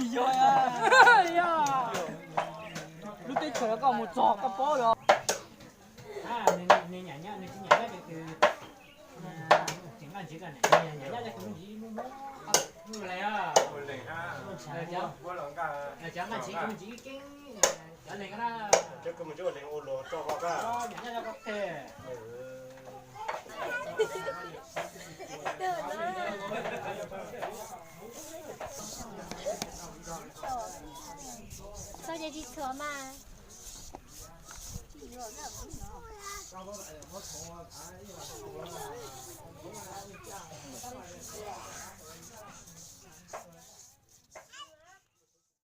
Lub teb chaws koj mus txog koj paub los. Nws nws nws nws tsis nyiam nyob ces tseem noj ntsis koj niam, nyiam nyob ces kuv ntsis muaj muab. Lees, cov noj ntsis kuv ntsis keeb, cov lees ko na. Nyiam nyob koj phem. Txog ces tsis txhuam mas.